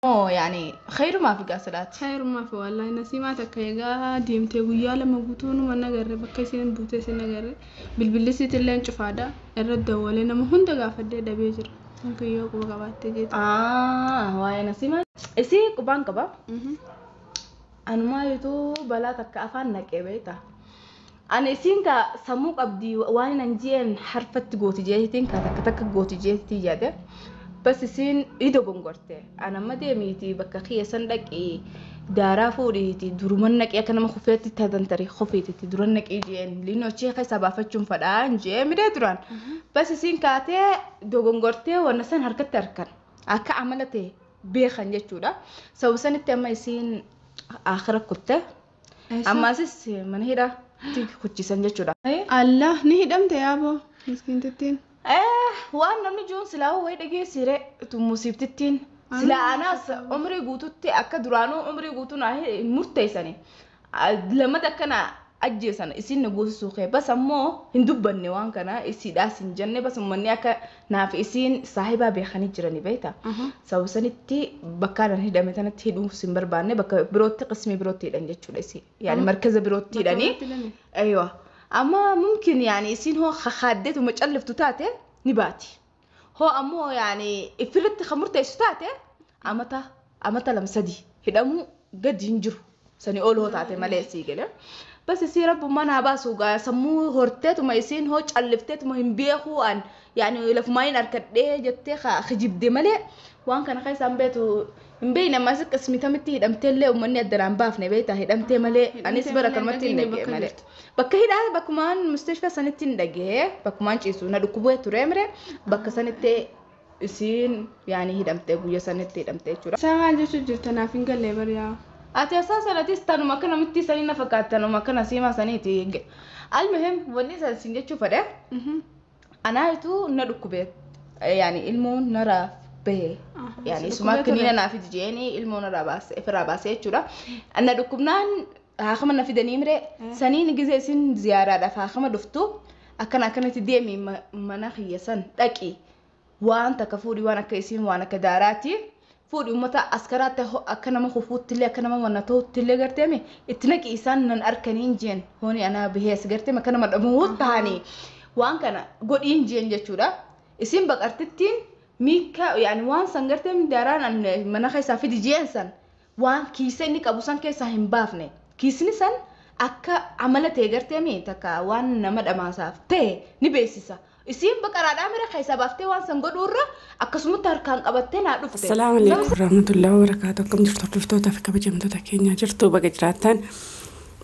Yani khayrumaa fi gaasilaati. Khayrumaa fi wallaahi Nasiimaa takka egaa deemtee guyyaa 2 guutuu numa nagarre, bakka isiin buutee isin nagarre, bilbilli isiitillee cufaadha, irra dawwalee nama hunda gaafadhee dhabee jira. Kiyyoo quba qabaattee jeeti. Waa'ee Nasiimaa isii qubaan qaba. Anumaa balaa takka afaan naqee beekta. Ani isiin ka sammuu qabdi, waan nan jeen harfatti gooti jeetiin ka takka takka gooti jeetii yaade. Bas isiin ido gongorte. Ani amma deemiiti bakka kiyya san dhaqii daaraa fuudhiiti duruman naqee akka nama kufeetti tatantarii kofiititti duran naqee jeen liinoo achii keessaa baafachuun fadhaan jee midhee duraan. Bas isiin kaatee dogongortee wanna san harkatti harkan akka amala ta'e beekan jechuudha. Sababa sanitti amma isiin akhira kutte. Ammaasis mana hidhaa kuchisan jechuudha. Allah, ni hidhamte yaaboo miskiintittiin. Waan namni jiruun silaa wayii dhageessire musiibtittiin. Silaa anaas umrii guututti akka duraanuu umrii guutuu naa murteessani. Lamada akkana ajjeesan isiin na goosisuu kee, bas ammoo hin dubbanne waan kana isiidhaas hin jenne, bas uummanni akka naaf isiin saahibaa beekanii jiranii beekta. Sababa sanitti bakka nan hidhame sanatti hidhuuf hin barbaanne, bakka birootti qismii birootti hidhan jechuudha isii. Yani markaza birootti hidhanii. Aywa. Amma mumkin yani isiin hoo kakaaddeetuma calliftu taate ni baati. Hoo ammoo yani ifirratti kan murteessu taate amata amata 2 3 hidhamuu gadi hin jiru. Sani ol hoo taate malee sii galee. Bas isii rabbummaa naa baasu gaa, sammuu horteetuma isiin hoo callifteetuma hin beekuu an yani lafumaa hin harkadhee jettee kijibde malee waan kana keessaa hin beektu hin beekne. Ammas qismitamitti hidhamteellee uummanni addanaan baafne beektaa, hidhamtee malee anis bara kanumatti hin dhagee malee. Bakka hidhaa bakkumaan mustashfaa sanitti hin dhagee, bakkumaan ciisu na dhukkubee ture mire, bakka sanitti isiin yaani hidhamtee guyya sanitti hidhamtee jechuudha. Isaa maal jechuu jirta, naaf hin galle bariyaa. Ati asaa sanatis tanuma akka namitti sanii na fakkaata, tanuma akka Nasiimaa saniiti. Almuhim wanni isa isin jechuu fedhe, anaayitu na dhukkube, yaani ilmoon narraa bahe. Yani isuma kiniina naa fidi jeeni ilmoo narraa baase ofirraa baase jechuudha. Na dhukkubnaan haakama na fidanii mire, saniin gizee isin ziyaaraadhaaf haakama dhuftu akkana akkanatti deemi mana kiyya san dhaqi waan takka fuudhi, waan akka isiin waan akka daaraati. Fuudhi uummata askaraatti akka nama kufuutti illee akka nama wanna ta'utti illee garteemi itti naqi, isaan nan arkaniin jeen hooni anaa bahees garteemi akka nama dhabuu ta'anii waan kana godhiin jeen jechuudha. Isin baqartittiin miika yaani waan san garteemi daaraan mana keessaa fidi jeen san waan kiisa inni qabu san keessaa hin baafne. Kiisni san akka amala ta'e garteemi takka waan nama dhamaasaaf ta'e ni beeksisa. Isiin baqaraadhaa mira keessaa baaftee waan san godhuurra akkasumatti harkaan qabattee naa dhufte. Assalaamu alaikum warahmatullahi wabarakatuh. Akkam jirtu hordoftoota fi kabajamtoota keenya? Jirtu, baga jiraattan.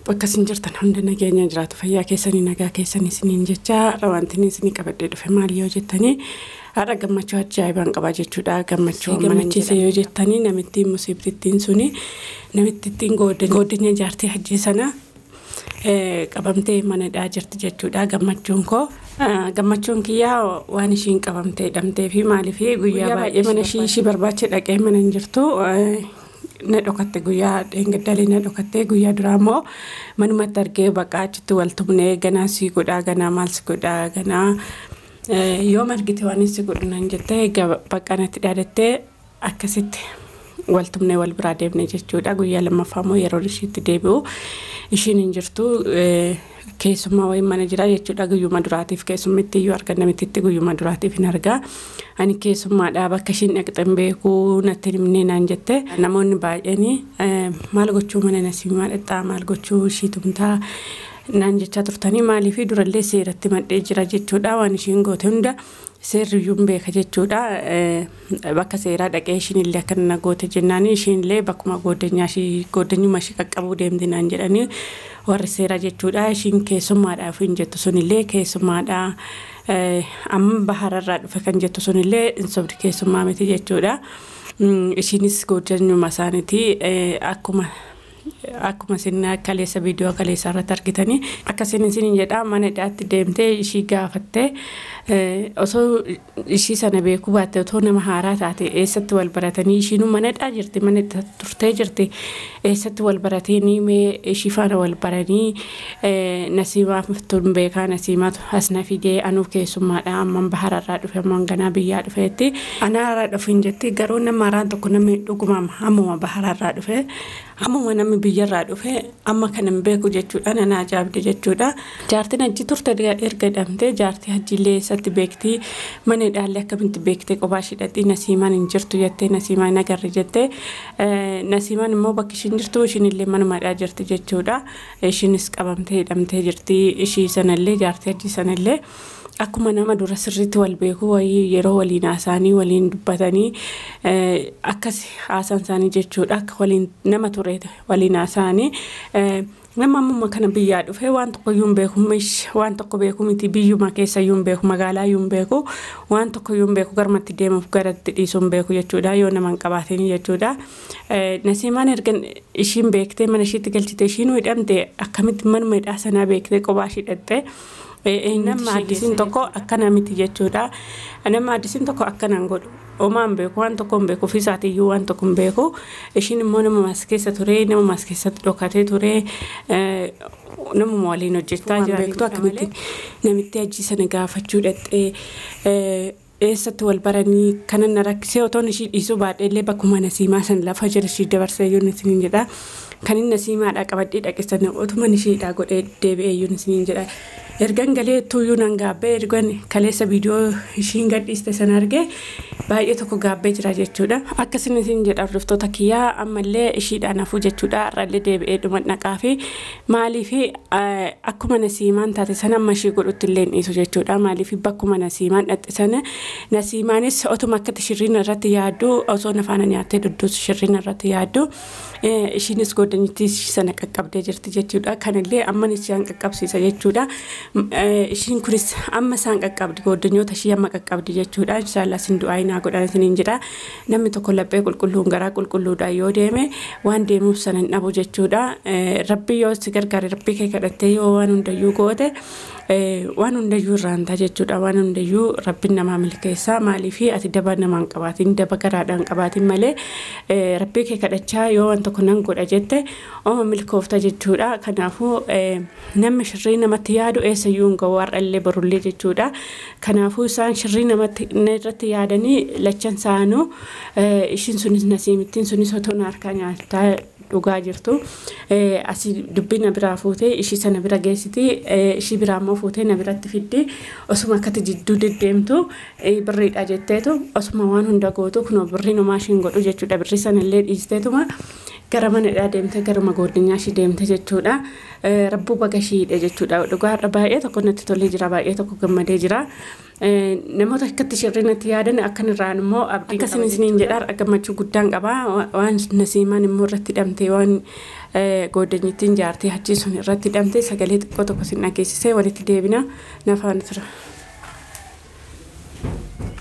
Bakka isin jirtan hunda nageenya jiraatu, fayyaa keessanii, nagaa keessanii isiniin jecha, har'a wanti isinii qabadhee dhufe maali yoo jettanii, har'a gammachuu ajaa'ibaan qabaa jechuudha. Gammachuu gammachiise yoo jettanii, namittiin musiibtittiin suni namittittiin goodanya jaartii hajjii sana qabamtee manadhaa jirti jechuudha. Gammachuun koo, gammachuun kiyyaa waan ishiin qabamtee hidhamtee fi maaliif guyyaa baay'ee mana ishii barbaacha dhaqee mana hin jirtu, na dhokatte. Guyyaa dheengaddalee na dhokatte, guyyaa duraa immoo manumatti argee baqa achitti wal tumnee, ganaa si godhaa, ganaa maal si godhaa, ganaa yoo margite waan si godhu nan jettee baqa natti dhaadattee, akkasitti wal tumnee wal biraa deemne jechuudha. Guyyaa lammaffaa immoo yeroo ishiitti deebi'u ishiin hin jirtu, keessummaa wayii mana jira jechuudha. Guyyuma duraatiif keessummitti iyyuu arga, namittitti guyyuma duraatiif hin argaa. Ani keessummaadha, bakka ishiin dhaqxe hin beeku, natti himnee naan jette. Namoonni baay'een maal gochuu mana Nasiimaa dhaqxaa, maal gochuu ishii tumtaa naan jechaa turtanii, maaliif durallee seeratti madhee jira jechuudha. Waan ishiin goote hunda seerriyyuu hin beeka jechuudha. Bakka seeraa dhaqee ishiin illee akkana na goote jennaan, ishiin illee bakkuma goodanyaa ishii goodanyuma ishii qaqqabuu deemti naan jedhanii warri seeraa jechuudha. Ishiin keessummaadhaaf hin jettu sunillee keessummaadha. Amma bahararraa dhufe kan jettu sunillee hin sobdi, keessummaa miti jechuudha. Ishiinis goodanyuma isaaniiti akkuma isin kaleessa viidiyoo kaleessa irratti argitanii akkasiin isin jedha, mana hidhaatti deemtee ishii gaafattee Osoo ishii sana beekuu baatte, otoo nama haaraa taate, eessatti wal baratanii? Ishiinuu manadhaa jirti, mana turtee jirti. Eessatti wal baratanii? Mee ishii faana wal baranii? Nasiimaaf tun beekaa, Nasiimaatu as na fidee, anuu keessummaadha, amman bahararraa dhufe, amman ganaa biyyaa dhufeetti anaarraa dhufe hin jetti. Garuu nama haaraan tokko, namni dhuguma ammuma bahararraa dhufe, ammuma namni biyyarraa dhufe amma kana hin beeku jechuudha. Nana ajaa'ibde jechuudha. Jaartiin achi turte erga hidhamtee, jaartii hajjiillee eessatti beektii? Mana hidhaallee akkamitti beektee? Kophaa ishee dhaqxii, Nasiimaan hin jirtu jettee, Nasiimaan hin agarre jettee. Nasiimaan immoo bakki ishiin jirtu, ishiin illee manumadhaa jirti jechuudha. Ishiinis qabamtee hidhamtee jirti. Ishii sanallee, jaartii hajjii sanallee, akkuma nama dura sirriitti wal beeku wayii yeroo waliin haasa'anii waliin dubbatanii akkas haasaan isaanii jechuudha, akka waliin nama ture waliin haasa'anii. Nama ammuma kana biyyaa dhufe waan tokko iyyuu hin beeku, waan tokko beeku miti, biyyuma keessa iyyuu hin beeku, magaalaa iyyuu hin beeku, waan tokko iyyuu hin beeku, garmatti deemuuf garatti dhiisuu hin beeku jechuudha yoo nama hin qabaatin jechuudha. Nasiimaan erga ishiin beektee mana ishiitti galchite, ishiin hidhamte, akkamitti manuma hidhaa sanaa beektee kophaa ishii dhaqxee? Nama addisiin tokko akkana miti jechuudha. Nama addisiin tokko akkana hin godhu. Homaa hin beeku, waan tokko hin beeku, ofiisaatiiyyuu waan tokko hin beeku. Ishiin immoo nama as keessa ture, nama as keessatti dhokatee ture, namuma waliin hojjechaa jira. Beektu akkamitti namitti hajii sana gaafachuu dhaqxee? Eessatti wal baranii? Kanan na rakkisee, otoon ishii dhiisuu baadhee illee bakkuma Nasiimaa san lafa jala ishii dabarsee iyyuu isiniin jedha. Kan inni Nasiimaadhaa qabadhee dhaqe sana otuman ishiidhaa godhee deebi'ee iyyuu isiniin jedha. Ergan galee tuyyuu nan gaabbee, ergan kaleessa viidiyoo ishiin gadhiiste sana argee baay'ee tokko gaabbee jira jechuudha. Akkasin isin jedha, hordoftoota kiyyaa, ammallee ishiidhaan hafuu jechuudha. Har'allee deebi'ee dhuma dhaqaa fi maaliif akkuma Nasiimaan taate sana amma ishii godhutti illee hin dhiisu jechuudha. Maaliif bakkuma Nasiimaan dhaqxe sana, Nasiimaanis otuma akkatti shirriin irratti yaaddu, osoo na faana nyaattee dudduus shirriin irratti yaaddu, ishiinis godhanittii sana qaqqabdee jirti jechuudha. Kanallee amman isaan qaqqabsiisa jechuudha. Ishiin kunis amma isaan qaqqabdi, godhanyoota ishii amma qaqqabdi jechuudha. Inshaallah isin du'aa naa godhan isiniin jedha. Namni tokko laphee qulqulluun, garaa qulqulluudhaan yoo deeme waan deemuuf sana hin dhabu jechuudha. Rabbi yoo si gargaare, Rabbii kee kadhattee yoo waan hundayyuu goote, waan hundayyuu irraan ta'a jechuudha. Waan hundayyuu Rabbiin namaa milkeessa. Maaliif ati daba namaan qabaatin, daba garaadhaan qabaatin malee, Rabbii kee kadhachaa yoo waan tokko nan godha jette ooma milkoofta jechuudha. Kanaafuu namni shirrii namatti yaadu eessayyuu hin ga'u, har'allee borullee jechuudha. Kanaafuu isaan shirrii namatti irratti yaadanii lachan isaanuu, ishiin sunis Nasiimittiin sunis otoo na harkaa nyaataa dhugaa jirtu asii dubbii na biraa fuutee ishii sana bira geessiti, ishii biraa immoo fuutee na biratti fiddi. Osuma akkatti jidduu deddeemtu birriidha jetteetu osuma waan hunda gootu, kunoo birriin homaa ishiin godhu jechuudha. Birrii sanallee dhiisteetuma gara manadhaa deemte, garuma godinyaa ishii deemte jechuudha. Rabbuu baga ishiidha jechuudha. Dhugaadha, baay'ee tokko natti tolee jira, baay'ee tokko gammadee jira. Namoota akkatti shirrinatti yaadan akkanirraan immoo abdii akkasin isiniin jedha. Gammachuu guddaan qaba. Waan Nasiimaan immoo irratti hidhamte, waan godanyittiin jaartii hajjii sun irratti hidhamte, sagalee xiqqoo tokko sin dhageessisee walitti deebina, nafaana tura.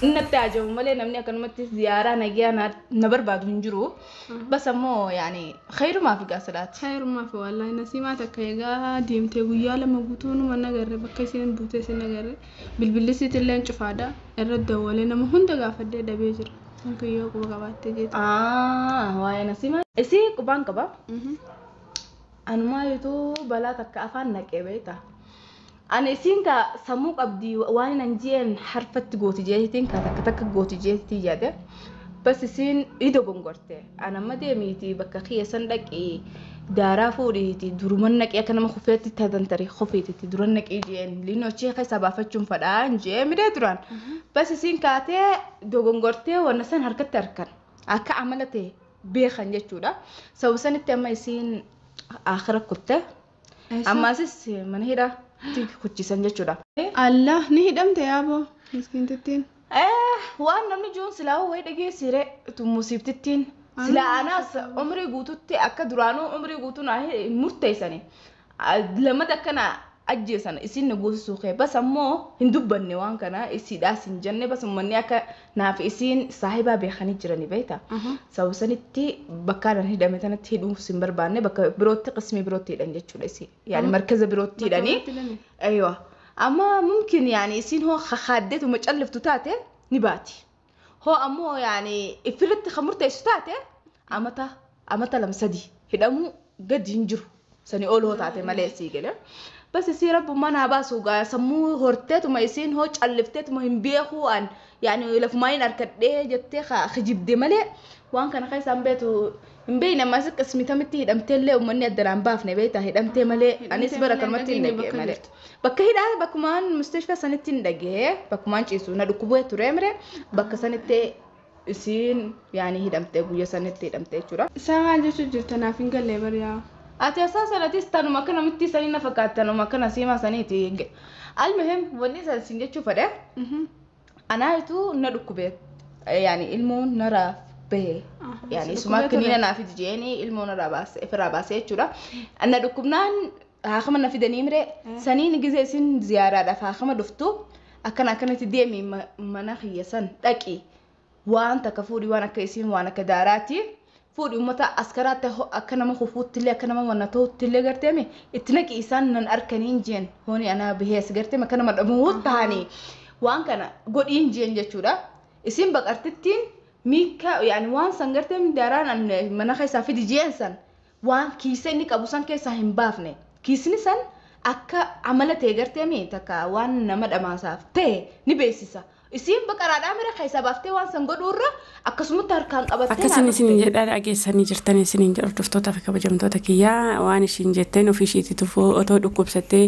Natti ajaa'u malee namni akkanumatti ziyaaraa nagiyaa na barbaadu hin jiru. Bas ammoo yaani khayrumaaf gaasalaati. Khayrumaaf wallaahi. Nasiimaa takka egaa deemtee guyyaa 2 guutuu numa nagarre, bakka isheen buutee sin agarre. Bilbilli isiitillee cufaadha. Irra dawwalee nama hunda gaafadhee dhabee jira. Kiyyoo quba qabaattee jeeti. Waa'ee Nasiimaa. Isii qubaan qaba. Anumaa yoo balaa takka afaan naqee beekta. Ani isiin ka sammuu qabdi, waan nan jeen harfatti gooti jeetiin, ka takka takka gooti jeetii yaade. Bas isiin ida gongorte. Ana amma deemiiti bakka kiyya san dhaqii daaraa fuudhiiti duruman naqee akka nama kufeetti tatantarii kofiititti duran naqee jeen liinochee keessaa baafachuun fadhaan jee midhee duraan. Bas isiin kaatee dogongortee wanna san harkatti harkan akka amala ta'e beekan jechuudha. Sababa sanitti amma isiin akhira kutte. Ammaasis mana hidhaatti kuchisan jechuudha. Allah, ni hidhamte yaaboo miskiintittiin. Waan namni jiruun silaa wayii dhageessire musiibtittiin. Silaa anaas umrii guututti akka duraanuu umrii guutuu naa murteessani. Lamada akkana ajjeesan isin na goosisuu kee, bas ammoo hin dubbanne waan kana isiidhaas hin jenne. Bas uummanni akka naaf isiin saahibaa beekanii jiranii beekta. Sababa sanitti bakka anan hidhame sanatti hidhuuf hin barbaanne, bakka birootti, qismii birootti hidhan jechuudha isii. Yaani markaza birootti hidhanii. Aywa. Amma mumkin yaani isiin hoo kaaddeetuma calliftu taate ni baati. Hoo ammoo yaani ifirratti kan murteessu taate amata amata lama sadi hidhamuu gadi hin jiru. Sani ol hoo taate malee sii galee. Bas isii rabbummaan haa baasu gaa sammuu horteetuma isiin hoo callifteetuma hin beekuu an yaani lafumaa hin harkadhee jettee kijibde malee waan kana keessaan beetu hin beekne ammas qismitamitti hidhamteellee uummanni addanaan baafne beektaa hidhamtee malee anis bara kanumatti hin dhagee malee. Bakka hidhaa bakkumaan mustashfaa sanitti hin dhagee bakkumaan ciisu na dhukkubee ture mire bakka sanitti isiin yaani hidhamtee guyya sanitti hidhamtee jechuudha. Isaa maal jechuu jirta naaf hin galle bariyaa. Ati asaa sanatis tanuma akka namitti sanii na fakkaata tanuma akka nasiima saniiti. Almuhim wanni san sin jechuu fedhe anaayitu na dhukkube yaani ilmoon naraaf bahe yaani isuma akka naa fidi jeeni ilmoo narraa baase ofirraa baase jechuudha. Na dhukkubnaan haakama na fidanii mire saniin gizee isin ziyaaraadhaaf haakama dhuftu akkana akkanatti deemi mana kiyya san dhaqi waan takka fuudhi waan akka isiin waan akka daaraati. Fuudhi uummata askaraatti akka nama kufuutti illee akka nama wanna ta'utti illee garteemi itti naqi isaan nan arkaniin jeen hooni anaa bahees garteemi akka nama dhabuu ta'anii waan kana godhiin jeen jechuudha. Isin baqartittiin miika yaani waan san garteemi daaraan mana keessaa fidi jeen san waan kiisa inni qabu san keessaa hin baafne kiisni san akka amala ta'e garteemi takka waan nama dhamaasaaf ta'e ni beeksisa. Isiin baqaraadhaa mira keessaa baaftee waan san godhuurra akkasumatti harkaan qabattee Akkasiin isin jedhaa dhageessanii jirtan isiniin jedhu hordoftoota fi kabajamtoota kiyyaa waan ishiin jetteen ofii ishiitti tufuu otoo dhukkubsattee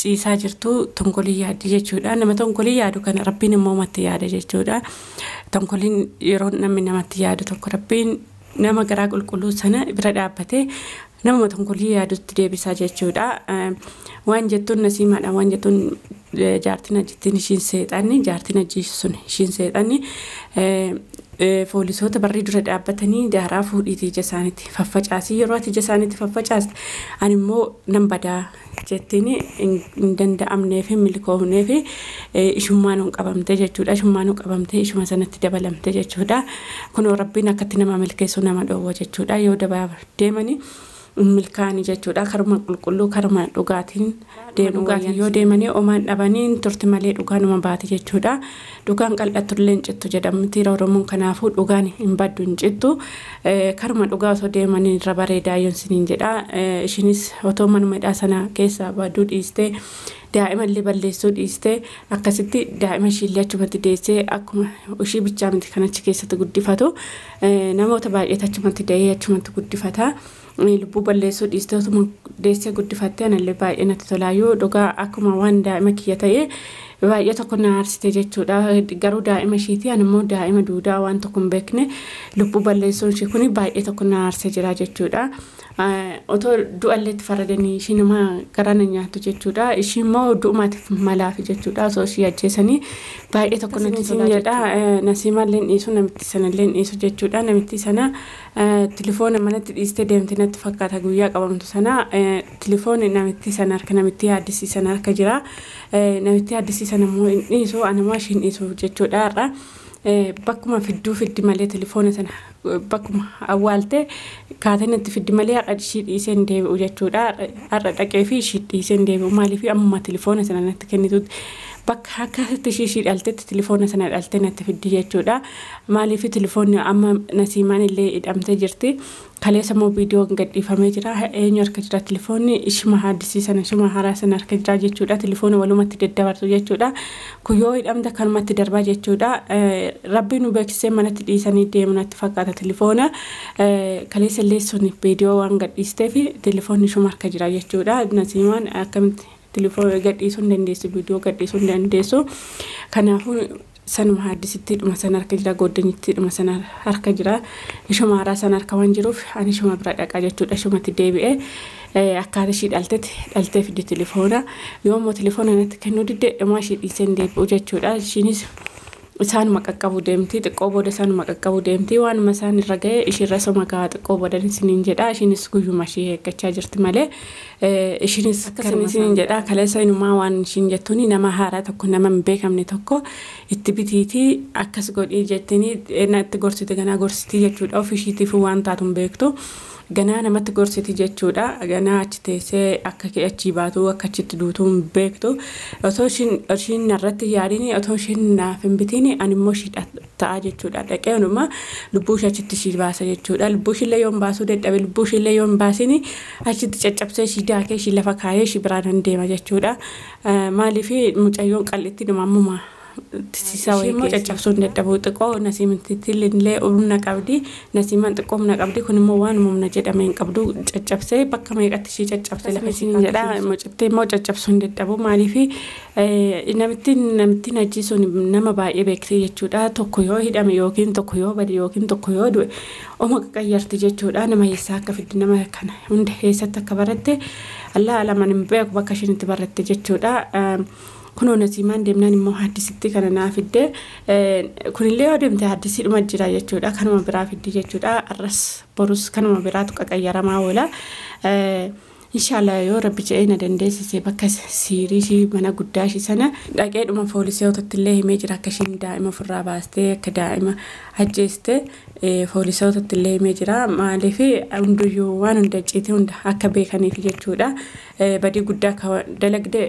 ciisaa jirtu tonkolii yaaddi jechuudha. Nama tonkolii yaadu kana rabbiin immoo namatti yaada jechuudha. Tonkoliin yeroo namni namatti yaadu tokko rabbiin nama garaa qulqulluu sana bira dhaabbatee nama tonkolii yaadutti deebisaa jechuudha. Waan jettuun nasiimaadha waan jettuun jaartiin ajjittiin ishiin seexanni jaartiin ajjiisu sun ishiin seexanni poolisoota barrii dura dhaabbatanii daaraa fuudhiitii ija isaaniitti faffacaasii yeroo ati ija isaaniitti faffacaaste ani immoo nan badaa jettiin hin danda'amnee fi milkoofnee fi ishummaan hin qabamte jechuudha. Ishummaan hin qabamte ishuma sanatti dabalamte jechuudha. Kunoo rabbiin akkatti nama milkeessu nama dhoowwa jechuudha. Yoo dabaa deemanii milkaanii jechuudha. Karuma qulqulluu karuma dhugaatiin dhugaatiin yoo deemanii omaan dhabanii turti malee dhugaanuma baati jechuudha. Dhugaan qal'attullee hin cittu jedhamti Oromoon kanaafuu dhugaan hin baddu hin cittu. Karuma dhugaa osoo deemanii irra bareedaa yoon isiniin jedha. Ishinis otoo manuma hidhaa sana keessaa baduu dhiistee daa'ima illee balleessuu dhiistee akkasitti daa'ima ishiillee achumatti deessee akkuma ishii bichaa miti kan achi keessatti guddifatu namoota baay'eetu achumatti da'ee achumatti guddifata. Lubbuu balleessuu dhiistee otuma deessee guddifattee anallee baay'ee natti tolaayyuu dhugaa akkuma waan daa'ima kiyya ta'ee baay'ee tokko na aarsite jechuudha. Garuu daa'ima ishiiti ani immoo daa'ima duudaa waan tokko hin beekne lubbuu balleessuun ishii kun baay'ee tokko na aarsee jira jechuudha. Otoo du'allee itti faradanii ishii nama garaa na nyaattu jechuudha. Ishii immoo du'umaatiif malaafi jechuudha. Osoo ishii ajjeesanii baay'ee tokko natti tola jedha. Nasiimaallee dhiisu namitti sanallee dhiisu jechuudha. Namitti sana tilifoona manatti dhiistee deemte natti fakkaata guyyaa qabamtu sana tilifoonni namitti sana harka namitti yaaddisii sana harka jira. Namitti yaaddisii sana immoo hin dhiisu anuma ishiin dhiisu jechuudha har'a. Bakkuma fidduu fiddi malee tilifoona sana bakkuma awwaalte kaatee natti fiddi malee har'a ishii dhiisee hin deebi'u jechuudha. Har'a dhaqee fi ishii dhiisee hin deebi'u maaliif amma tilifoona sana natti kennitutti bakka akkasitti ishii dhaltetti tilifoona sana dhaltee natti fiddi jechuudha. Maaliif tilifoonni amma nasiimaan illee hidhamtee jirti. Kaleessa immoo viidiyoon gadhiifamee jira. Eenyu harka jira tilifoonni ishuma haaddisii sana ishuma haaraa sana harka jira jechuudha. Tilifoona walumatti daddabartu jechuudha. Kun yoo hidhamte kanumatti darbaa jechuudha. Rabbiin nu beeksisee manatti dhiisanii deemu natti fakkaata tilifoona. Kaleessa illee sun viidiyoo waan gadhiistee fi tilifoonni ishuma harka jira jechuudha. Nasiimaan akkamitti tilifoona gadhiisuu hin dandeessu viidiyoo gadhiisuu hin dandeessu. Kanaafuu sanuma haaddisitti dhuma sana harka jira gooddanitti dhuma sana harka jira ishuma haaraa sana harka waan jiruuf ani ishuma bira dhaqaa jechuudha. Ishumatti deebi'ee akkaataa ishii dhaltetti dhaltee fiddi tilifoona yoo immoo tilifoona natti kennuu didde dhumaa ishii dhiisee hin deebi'u jechuudha. Ishiinis isaanuma qaqqabu deemti xiqqoo booda isaanuma qaqqabu deemti waanuma isaan irra ga'e ishiirra soma gahaa xiqqoo booda isiniin jedha. Ishiinis guyyuma ishii eeggachaa jirti malee ishiinis akkasuma isiniin jedha. Kaleessa inumaa waan ishiin jettuuni nama haaraa tokko nama hin beekamne tokko itti bitiitii akkas godhii jettiini natti gorsite ganaa gorsitii jechuudha. Ofii ishiitiif waan taatu hin beektu. Ganaa namatti gorsiti jechuudha. Ganaa achi teessee akka achii baatu akka achitti duutuu hin beektu. Otoo ishiin narratti yaadin, otoo ishiin naaf hin bitiin, ani immoo ishii ta'a jechuudha. Dhaqee hundumaa lubbuu ishee achitti ishii baasa jechuudha. Lubbuu ishiillee yoon baasuu dadhabe, lubbuu ishiillee yoon baasin, achitti caccabsee ishii daakee ishii lafa kaayee ishii biraan hin deema jechuudha. Maaliif mucayyoon qal'itti dhuma ammuma tisiisaa wayii immoo caccabsuu hin dadhabu. Xiqqoo Nasiimatti illee humna qabdi. Nasiimaan xiqqoo humna qabdi, kun immoo waan humna jedhame hin qabdu. Caccabsee bakka meeqatti ishii caccabsee lafa isiin jedha. Mucattii immoo caccabsuu hin dadhabu. Maaliif namittiin ajjiisuun nama baay'ee beekti jechuudha. Tokko yoo hidhame yookiin tokko yoo bade yookiin tokko yoo du'e oma qaqqayyarti jechuudha. Nama eessaa akka fiddi, nama kana hunda eessatti akka baratte Allah alaman hin beeku bakka isheen itti baratte jechuudha. Kunoo Nasiimaan deemnaan immoo haddisitti kana naa fidde. Kunillee yoo deemte haddisiidhuma jira jechuudha. Kanuma biraa fiddi jechuudha. Arras borus kanuma biraatu qaqayyaramaa oola. Inshaallah yoo Rabbi jedhee na dandeessise, bakka siirii ishii mana guddaa ishii sana dhaqee dhuma poolisootatti illee himee jira. Akka ishiin daa'ima ofirraa baastee, akka daa'ima ajjeeste poolisootatti illee himee jira. Maaliif hunduyyuu waan hunda icciitii hunda akka beekaniif jechuudha. Badii guddaa akka dalagde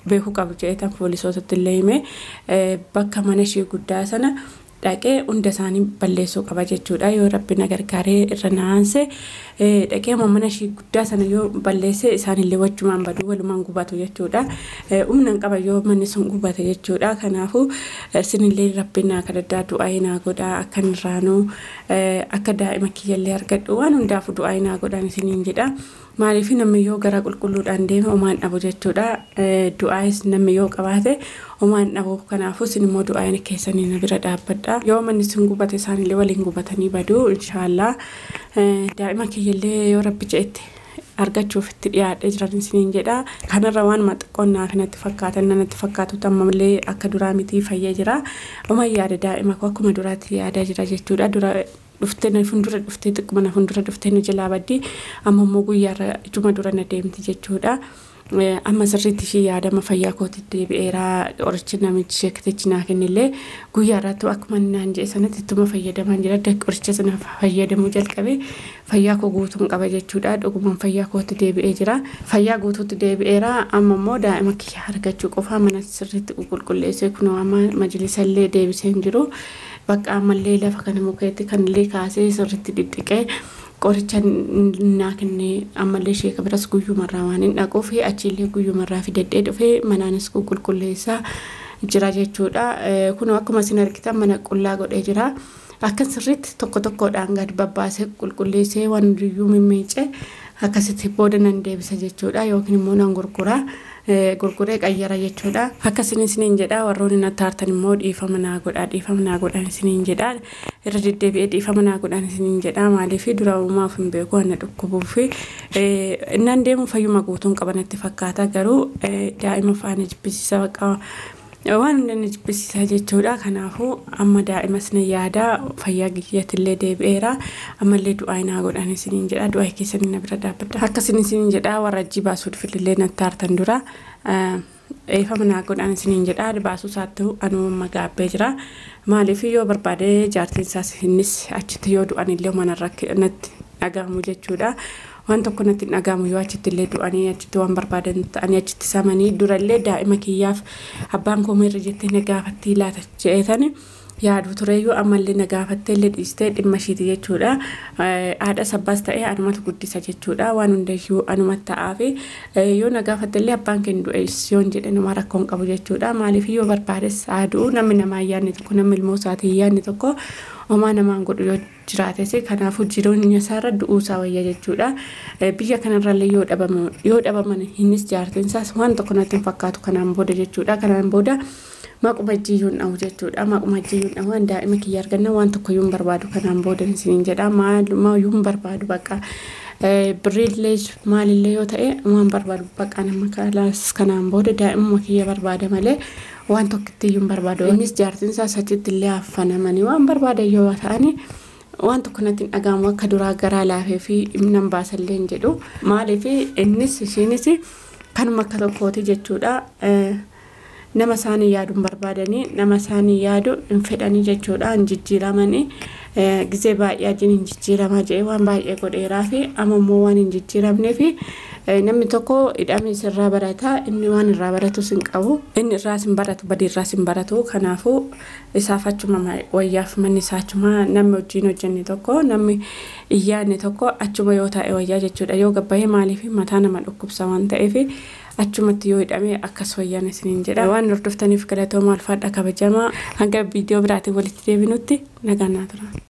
beekuu qabu jedheetan poolisootatti illee hime. Bakka mana ishii guddaa sana dhaqee hunda isaanii balleessuu qaba jechuudha. Yoo Rabbi na gargaaree irra na aanse, dhaqee mana ishii guddaa sana yoo balleesse, isaanillee wajjumaan baduu, walumaan gubatu jechuudha. Humna hin qaba yoo manni sun gubate jechuudha. Kanaafuu isinillee Rabbi naa kadhadhaa, du'aa naa godhaa, akka hin raanuu, akka daa'ima kiyyallee argadhu, waan hundaafuu du'aa naa godhaan isiniin jedha. Maaliif namni yoo gara qulqulluudhaan deeme homaan dhabu jechuudha. Du'aayis namni yoo qabaate homaan dhabu. Kanaafuu isin immoo du'aa keessanii na bira dhaabbadha. Yoo manni sun gubate isaanillee waliin gubatanii badu inshaallah. Daa'ima kiyyallee yoo Rabbi jedhetti argachuuf itti dhiyaadhee jiran isiniin jedha. Kanarra waan xiqqoon naaf natti fakkaatan natti fakkaatu ammallee akka duraa mitii, fayyee jira. Oma yaada daa'ima koo akkuma duraatti yaadaa jira jechuudha. Dura dhuftee na fuuldura dhuftee, xiqquma na fuuldura dhuftee na jalaa baddi, amma immoo guyyaarra ijuma dura na deemti jechuudha. Amma sirriitti ishee yaadama, fayyaa kootti deebi'eera. Qorichi namichi sheektichi naa kennillee guyyaarraattu akkuma naan jedhe sanatti ittuma fayyadamaa jira. Qoricha sana fayyadamuu jalqabe, fayyaa koo guutuun qaba jechuudha. Dhugumaan fayyaa kootti deebi'ee jira. Fayyaa guutuutti deebi'eera. Amma immoo daa'ima kiyya argachuu qofaa. Mana sirriitti qulqulleessee kunoo amma majlisa illee deebisee hin jiru. Bakka ammallee lafa kana mukeetti kanillee kaasee sirriitti dhidhiqee, qoricha naa kennee, ammallee sheeka biras guyyumarraa waan hin dhaquuf achiillee guyyumarraa fidadhee dhufee manaanis qulqulleessaa jira jechuudha. Kun akkuma isin argitan mana qullaa godhee jira. Akka sirriitti tokko tokkodhaan gadi babbaasee qulqulleessee waan hundiyyuu mimmiicee akkasitti booda nan deebisa jechuudha yookiin immoo nan gurgura. Gurguree qayyara jechuudha. Akkasiin isiniin jedha. Warroonni natti aartan immoo dhiifama naa godhaa, dhiifama naa godhaan isiniin jedha. Irra deddeebi'ee dhiifama naa godhaan isiniin jedha. Maaliif dura uumaaf hin beeku ana dhukkubuu fi innaan deemu fayyuma guutuun qaba natti fakkaata, garuu daa'ima faana jibbisiisa, baqa waan hunda na jibbisiisa jechuudha. Kanaafuu amma daa'imas na yaada, fayyaa kiyyattillee deebi'eera. Ammallee du'aa naa godhaan isiniin jedha. Du'aa keessanii na bira dhaabbadha. Akkasiin isiniin jedha. Warra ajji baasuu dhufillee natti aartan dura dhiifama naa godhaan isiniin jedha. Baasuu isaatti anuu amma gaabbee jira. Maaliif yoo barbaade jaartiin isaas innis achitti yoo du'an illee mana natti dhagahamu jechuudha. Waan tokko natti hin dhagahamu yoo achitti illee du'anii, achitti waan barbaadan ta'anii, achitti samanii. Durallee daa'ima kiyyaaf abbaan koo meerra jettee na gaafattii laata je'eetani yaadu tureyyuu, ammallee na gaafattee illee dhiistee dhimma ishiiti jechuudha. Haadha sabbaas ta'ee anumatu guddisa jechuudha. Waan hundayyuu anumatti ta'aafi yoo na gaafatte illee abbaan keenya du'e yoon jedhe nama rakkoon qabu jechuudha. Maaliif yoo barbaades haaduu namni namaa hin yaadne tokko, namni ilmoo isaatii hin yaadne tokko homaa namaan godhu yoo jiraates, kanaafuu jireenya isaarra du'uu isaa wayya jechuudha. Biyya kanarrallee yoo dhabaman innis jaartiin isaas waan tokko natti hin fakkaatu kanaan booda jechuudha. Kanaan booda maquma ijjiyyuu hin dhahu jechuudha. Maquma ijjiyyuu hin dhahu. Waan daa'ima kiyya arganna waan tokko iyyuu hin barbaadu kanaan booda isiniin jedha. Maalummaa hin barbaadu, bakka birriillee maalillee yoo ta'e waan barbaadu bakka nama kalaas kanaan booda daa'imuma kiyya barbaada malee waan tokkotti iyyuu hin barbaadu. Innis jaartiin isaas achitti illee affanamanii waan barbaadan yoo ta'ani waan tokko natti hin dhagahamu, akka duraa garaa laafee fi nan baasallee hin jedhu. Maaliif innis ishiinis kanuma akka tokkooti jechuudha. Nama isaanii yaadu hin barbaadanii, nama isaanii yaadu hin fedhanii jechuudha, hin jijjiiramanii. Gizee baay'ee ajiin hin jijjiiramaa jedhee waan baay'ee godheeraa fi amma immoo waan hin jijjiiramnee fi namni tokko hidhamee sirraa barata, inni waan irraa baratus hin qabu, inni irraas hin baratu, badii irraas hin baratu. Kanaafuu isaaf achuma wayyaaf manni isaa achuma, namni wajjin hojjenne tokko, namni iyyaanne tokko achuma yoo taa'e wayyaa jechuudha. Yoo gabbayee maaliif mataa nama dhukkubsa waan ta'eef achumatti yoo hidhame akkas wayyaan isiniin jedha. Waan hordoftaniif galatooma, alfaadha, kabajamaa. Hanga viidiyoo biraatiin walitti deebinutti nagaan naa tura.